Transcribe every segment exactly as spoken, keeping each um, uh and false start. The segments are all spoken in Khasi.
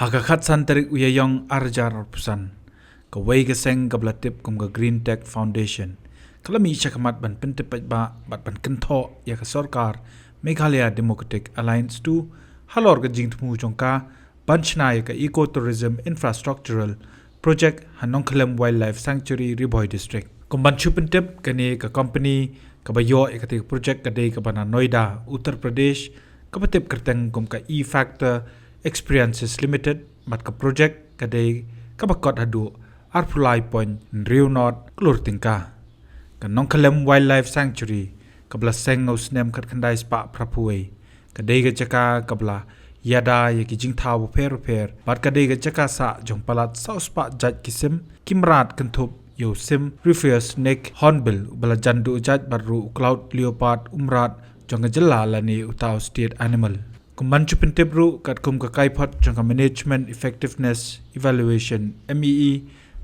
Ha ka khatsan tarik u Ïaïong arhajar arphew san, kawei ka seng kaba la tip kum ka Green Tech Foundation ka la mih shakhmat ban pyntip paidbah bad ban kynthoh ïa ka sorkar Meghalaya Democratic Alliance two halor ka jingthmu jong ka ban shna ïa ka Eco Tourism Infrastructural Project ha Nongkhyllem Wildlife Sanctuary, Ri Bhoi District. Kum ban shu pyntip, kane ka company kaba ïoh ïa kata ka project ka dei kaba na Noida, Uttar Pradesh, kaba tip kyrteng kum ka E-Factor Experiences Limited, bad ka project ka dei kaba kot haduh arphew lai point hynriew nod klur tyngka. Ka Nongkhyllem Wildlife Sanctuary, kaba la seng ha u snem khatkhyndai spah phraphew wei, ka dei ka jaka kaba la ïada ïa ki jingthaw bapher bapher bad ka dei ka jaka sah jong palat saw spah jait ki sim, ki mrad kynthup ïa u sim Rufous Neck Hornbill uba la jan duh jait bad ruh u Cloud Leopard, u mrad jong ka jylla lane uta u state animal. Kum ban shu pyntip ruh, katkum ka kaiphod jong ka Management Effectiveness Evaluation, M E E,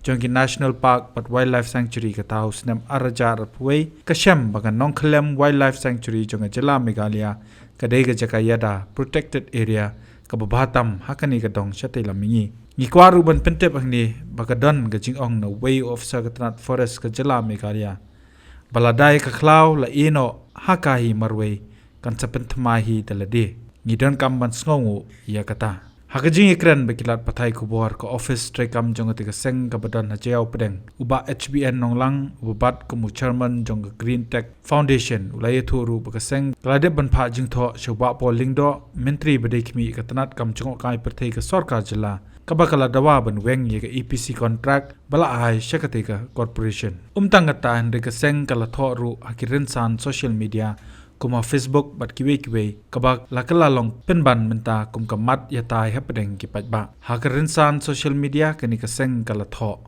jong ki National Park bad Wildlife Sanctuary kata ha u snem arhajar arphew wei, ka shem ba ka Nongkhyllem Wildlife Sanctuary jong ka jylla Meghalaya ka dei ka jaka ïada, protected area, kaba bha tam ha kane ka dong shatei lam mihngi. Ngi kwah ruh ban pyntip hangne ba ka don ka jingong na uwei u officer ka tnat forest ka jylla Meghalaya ba lada ïa ka khlaw la ïeh noh ha ka hi marwei, kan sa pynthymmai hi da lade. Ngi donkam ban sngewnguh ïa kata. Ha ka jingïakren bad ki lad pathai khubor, ka office treikam jong kata ka seng kaba don ha Jaïaw Pdeng, u Bah H B N Nonglang, uba bat kum u chairman jong ka Green Tech Foundation, u la ïathuh ruh ba ka seng ka la dep ban phah jingthoh sha u Bah Paul Lyngdoh, Myntri ba dei khmih ka tnat kam jngohkai pyrthei ka sorkar jylla, kaba ka la dawa ban weng ïa ka E P C contract ba la ai sha kata ka corporation. Ym tang kata, hynrei ka seng ka la thoh ruh ha ki rynsan social media kum ha Facebook bad kiwei kiwei, kaba la kylla long pynban mynta kum ka mat ïatai hapdeng ki paidbah. Ha ka rynsan social media kane ka seng ka la thoh.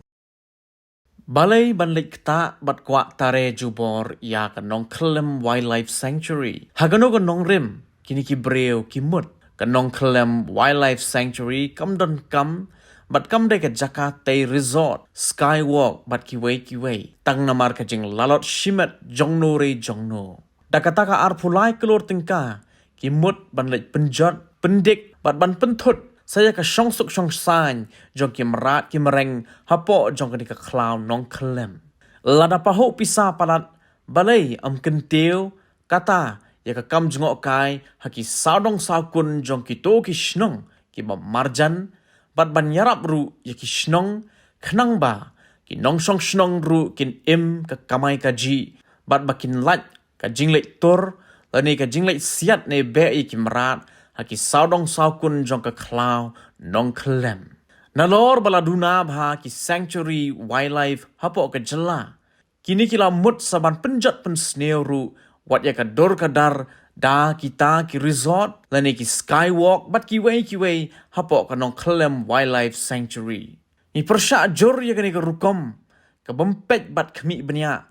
Balei ban leit ktah bad kwah tare jubor ïa ka Nongkhyllem Wildlife Sanctuary? Ha kano ka nongrim kine ki briew ki mut? Ka Nongkhyllem Wildlife Sanctuary kam donkam bad kam dei ka jaka tei resort, skywalk bad kiwei kiwei, tang namar ka jinglalot shimet jongno re jongno. Da kata ka arphew lai klur tyngka, ki mut ban leit pynjot, pyndik bad ban pynthut sa ïa ka shongsuk shongsaiñ jong ki mrad ki mreng hapoh jong kane ka khlaw Nongkhyllem. Lada pahuh pisa palat, balei ym kyntiew kata ïa ka kam jngohkai ha ki sawdong sawkun jong kito ki shnong kiba marjan, bad ban ïarap ruh ïa ki shnong, khnang ba ki nongshong shnong ruh kin im ka kamai kajih, bad ba kin lait ka jingleit tur lane ka jingleit siat ne beh ïa ki mrad ha ki sawdong sawkun jong ka khlaw Nongkhyllem. Nalor ba la duna bha ki sanctuary wildlife hapoh ka jylla, kine ki la mut sa ban pynjot pynsniew ruh wat ïa ka dur ka dar da kita ki resort lane ki skywalk bad kiwei kiwei hapoh ka Nongkhyllem Wildlife Sanctuary. Ngi pyrshah jur ïa kane ka rukom ka bym peit bad khmih bniah,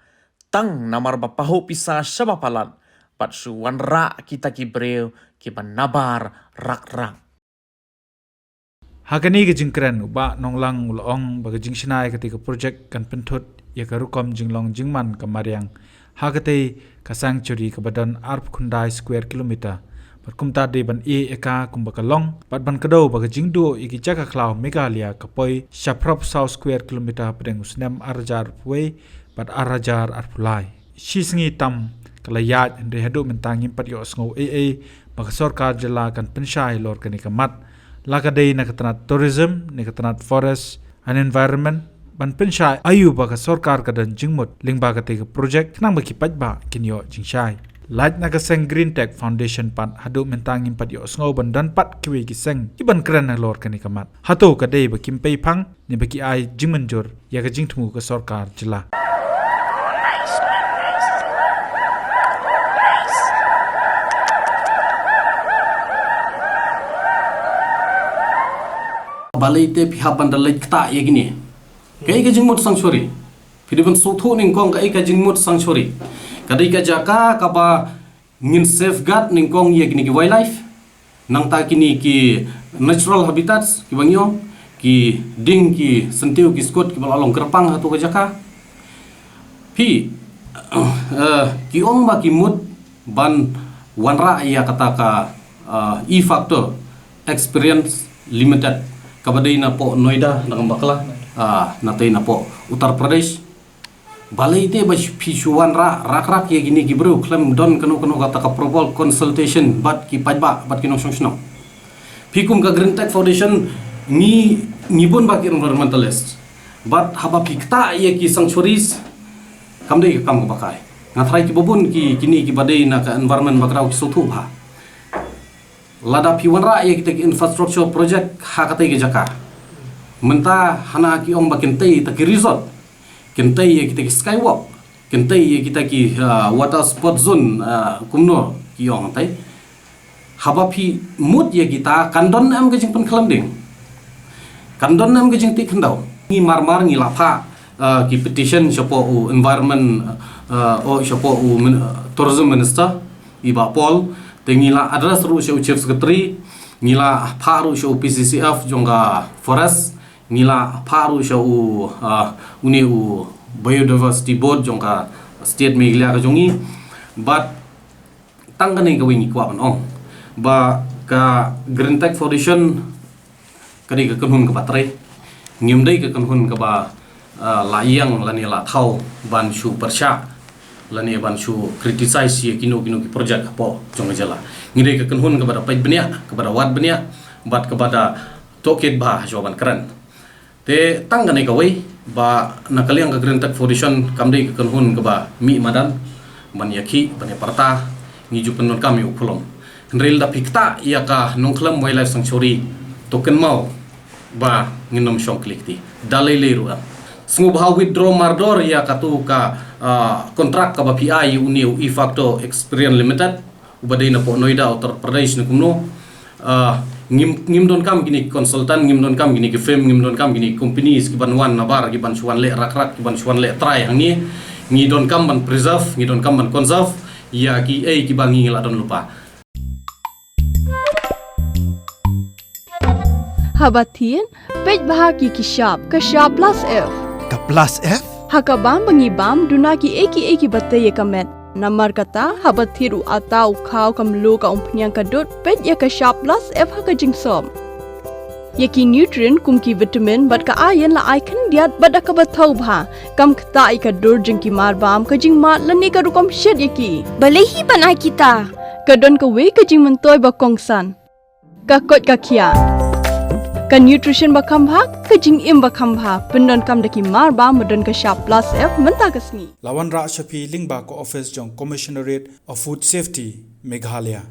tang namar ba pahuh pisa shaba palat bad shu wanrah kita ki briew kiba nabar rak rak. Ha kane ka jingkren, u Bah Nonglang u la ong ba ka jingshna ïa katei ka project kan pynthut ïa ka rukom jinglong jingman ka mariang ha katei ka sanctuary kaba don arphew khyndai square kilometer. Bad kumta dei ban ïeh ïa ka kumba ka long bad ban kdew ba ka jingduh ïa ki jaka khlaw Meghalaya ka poi sha phraphew saw square kilometer hapdeng u snem arhajar arphew wei bad arhajar arphew lai. Shi sngi tam ka la ïaid, hynrei haduh mynta ngim pat ïohsngew ei ei ba ka sorkar jylla kan pynshai halor kane ka mat, la ka dei na ka tnat tourism ne ka tnat forest and environment, ban pynshai aïu ba ka sorkar ka don jingmut lyngba katei ka project khnang ba ki paidbah kin ïoh jingshai. Lait na ka seng Green Tech Foundation pat, haduh mynta ngim pat ïohsngew ban don pat kiwei ki seng kiban kren halor kane ka mat. Hato ka dei ba kim pei phang ne ba ki ai jingmynjur ïa ka jingthmu ka sorkar jylla? Balei te phi hap ban da leit ktah ïa kine? Kaei ka jingmut sanctuary? Phi dei ban sngewthuh nyngkong kaei ka jingmut sanctuary. Ka dei ka jaka kaba ngin safeguard nyngkong ïa kine ki wildlife. Nangta kine ki natural habitats kiba ngi ong, ki dieng, ki syntiew, ki skud kiba la long kyrpang hato ka jaka. Phi, eh, ki ong ba ki mut ban wanrah ïa kata ka, eh, E-Factor Experience Limited. Kaba dei na poh Noida, na kam bakla, ah, na tei na poh Uttar Pradesh. Balei te ba phi shu wanrah rak rak ïa kine ki briew khlem don kano kano kata ka proper consultation bad ki paidbah bad ki nongshong shnong. Phi kum ka Green Tech Foundation ngi, ngi bun ba ki environmentalist. Bad haba phi ktah ïa ki sanctuaries, kam dei ka kam kaba kai. Nga tharai kiba bun ki, kine kiba dei na ka environment background ki sngewthuh bha. Lada phi wanrah ïa kita ki infrastructure project ha katei ka jaka. Mynta hana ki ong ba kin tei ta ki resort. Kin tei ïa kita ki skywalk. Kin tei ïa kita ki, ah, water sport zone, ah, kumno ki ong tei. Haba phi mut ïa kita kan don em ka jingpynkhlem ding. Kan don em ka jingtih khyndew. Ngi mar mar ngi la phah, ah, ki petition shapoh u environment, ah, o shapoh u min-, ah, tourism minister. I Bah Paul, te ngi la address ruh sha u Chief Secretary, ngi la phah ruh sha u P C C F jong ka Forest, ngi la phah ruh sha u, ah, une u Biodiversity Board jong ka State Meghalaya ka jong ngi. Bad tang kane kawei ngi kwah ban ong ba ka Green Tech Foundation ka dei ka kynhun kaba trei. Ngim dei ka kynhun kaba, ah, la ïeng lane la thaw ban shu pyrshah lane ban shu criticize ïa kino kino ki project hapoh jong ka jylla. Ngi dei ka kynhun kaba da peit bniah, kaba da wad bniah, bad kaba da tohkit bha shuwa ban kren. Te tang kane kawei ba na ka liang ka Green Tech Foundation kam dei ka kynhun kaba mih madan ban ïakhih ban ïapyrta, ngi ju pyndonkam ïa u khulom. Hynrei lada phi ktah ïa ka Nongkhlem Wildlife Sanctuary to kynmaw ba ngin ym shong kli kti da lei lei ruh. Sngewbha withdraw mardor ïa katu ka, ah, contract kaba phi ai ïa une u Efacto Experience Limited uba dei na poh Noida, Uttar Pradesh ne kumno. Ah, ngim, ngim donkam kine ki consultant, ngim donkam kine ki firm, ngim donkam kine ki companies kiban wan nabar, kiban shu wan leh rak rak, kiban shu wan leh trai hangne. Ngi donkam ban preserve, ngi donkam ban conserve ïa kiei kiba ngi la don lypa. Haba thied, peit bha ki ki shap, ka shap plus F. Ka plus F? Ha ka bam ba ngi bam, duna kiei kiei kiba tei ïa ka met. Namar kata, haba thied u atta, u khaw, ka mluh, ka umphniang, ka dud, peit ïa ka shap plus F ha ka jingsop. Ïa ki nutrient kum ki vitamin bad ka iron la ai khyndiat bad da kaba thaw bha. Kam ktah ïa ka dur jong ki marbam, ka jingmad lane ka rukom shet ïa ki. Balei hi ban ai kita? Ka don kawei ka jingmyntoi ba kongsan. Ka koit ka khiah. Ka nutrition ba kham bha, ka jingim ba kham bha. Pyndonkam da ki marbam ba don ka shap plus F mynta ka sngi. La wanrah sha phi lyngba ka office jong Commissionerate of Food Safety, Meghalaya.